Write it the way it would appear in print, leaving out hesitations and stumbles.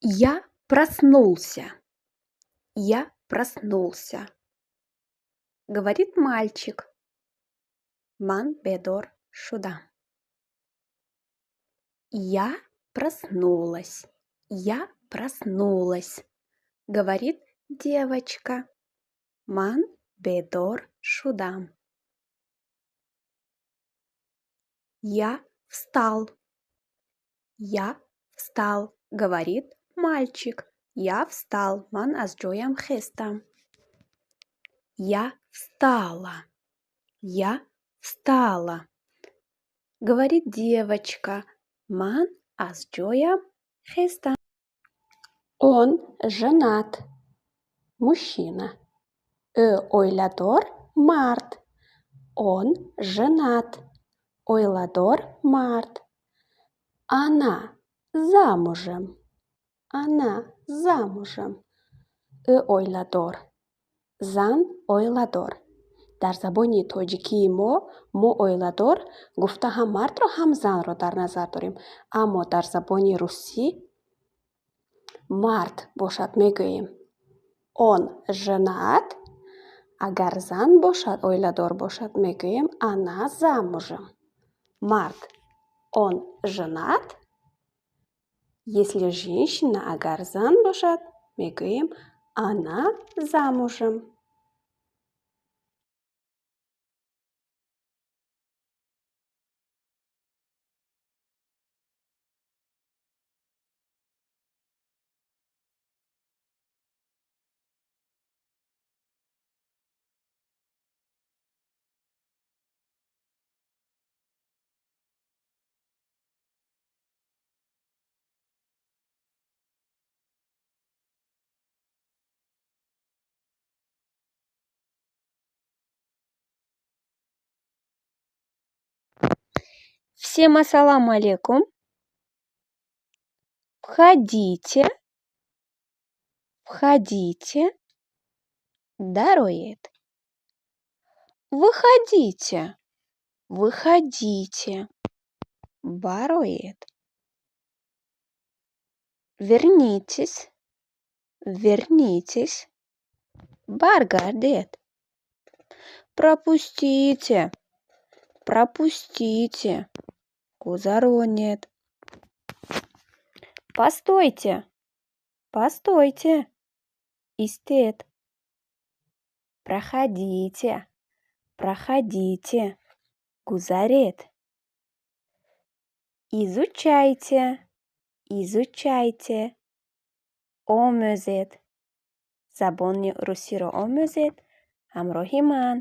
Я проснулся. Я проснулся. Говорит мальчик. Ман бедор шудам. Я проснулась. Я проснулась. Говорит девочка. Ман бедор шудам. Я встал. Я встал, говорит мальчик. Я встал. Ман аз ҷоям хестам. Я встала. Я встала. Говорит девочка. Ман аз ҷоям хестам. Он женат. Мужчина. Ӯ оиладор мард. Он женат. Оиладор мард. Она замужем. Она замужем. Ӯ оиладор. Зан оиладор. Дар забони тоҷикии мо оиладор гуфта ҳам мардро, ҳам занро дар назар дорем. Аммо дар забони русӣ мард бошад, мегӯем он женат, агар зан бошад, оиладор бошад, мегӯем она замужем. Мард он женат, если женщина, агар зан бошад, мегӯем она замужем. Всем ассаламу алейкум. Входите. Входите. Дароед. Выходите. Выходите. Бароед. Вернитесь. Вернитесь. Баргардед. Пропустите. Пропустите. Гузаронед. Постойте. Постойте. Истед. Проходите. Проходите. Гузаред. Изучайте. Изучайте. Омӯзед. Забони русиро омӯзед ҳамроҳи ман.